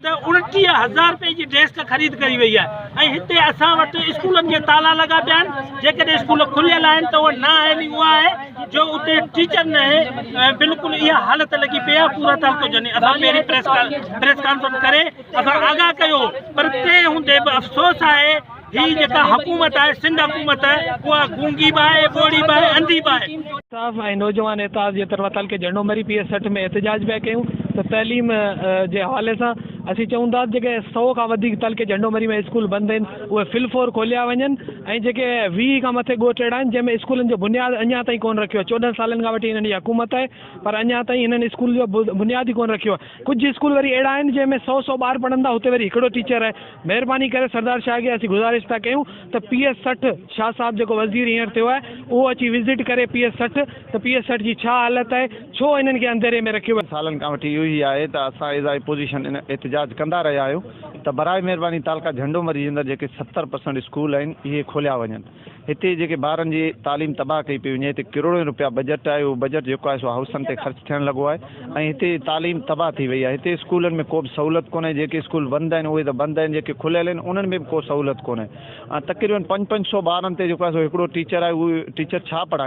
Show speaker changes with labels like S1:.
S1: ته 29 هزار رپئي جي ڊيسڪ خريد ڪئي وئي آهي ۽ هتي اسان وٽ اسڪولن کي تالا لڳا پيا آهن، جيڪڏهن اسڪول کليل آهن ته اهي نه آهن، اها آهي جو اتي ٽيچر نه آهي، بلڪل اها حالت لڳي پئي آهي پورا تعلقو جني اسان پهرين پريس پريس ڪانفرنس ڪري اسان آگاهه ڪيو هو پر تنهن هوندي به افسوس آهي هي جيڪا حڪومت آهي سنڌ حڪومت اها گونگي به آهي ٻوڙي به آهي انڌي به آهي.
S2: انصاف ۽ نوجوان اتحاد جي طرفان تعلقي جهنڊو مري پي ايس 60 ۾ احتجاج پيا ڪيون ته تعليم جي حوالي سان اسين چئون ٿا جيڪي سئو کان وڌيڪ تعلقي جهنڊو مري ۾ اسڪول بند آهن اهي في الفور کوليا وڃن ۽ جيڪي 20 کان مٿي ڳوٺ اهڙا آهن جنهن ۾ اسڪولن جو بنياد اڃا تائين ڪونه رکيو آهي 14 سالن کان وٺي هنن جي حڪومت آهي پر اڃا تائين هنن اسڪول جو بنياد ئي ڪونه رکيو آهي ڪجهه اسڪول وري اهڙا آهن جنهن ۾ سئو سئو ٻار پڙهن ٿا هتي وري هڪڙو ٽيچر آهي مهرباني ڪري سردار شاهه کي اسين گذارش ٿا ڪيون ته پي ايس 60 شاهه صاحب جيڪو وزير هينئر ٿيو آهي اهو اچي وزٽ ڪري پي ايس 60 ته پي ايس 60 جي ڇا حالت آهي ڇو انهن کي انڌيري ۾ رکيو ويو.
S3: سالن کان وٺي اهو ئي آهي ته اسان ايز اپوزيشن ان احتجاج ڪندا رهيا آهيون ته براء مهرباني تعلقه جهنڊو مري جي اندر جيڪي 70 پرسنٽ اسڪول آهن اهي کوليا وڃن. هتي جيڪي ٻارن جي تعليم تباهه ڪئي پئي وڃي هتي ڪروڙين روپيا بجيٽ آهي اهو بجيٽ جيڪو آهي سو هائوسن تي خرچ ٿيڻ لڳو آهي ۽ هتي تعليم تباهه ٿي وئي آهي هتي اسڪولن ۾ ڪو به سهولت ڪونهي جيڪي اسڪول بند آهن اهي ته بند آهن جيڪي کليل آهن انهن ۾ به ڪو سهولت ڪونهي ۽ تقريبن پنج پنج سو ٻارن تي جيڪو آهي سو هڪڙو ٽيچر آهي اهو ٽيچر ڇا پڙهائي.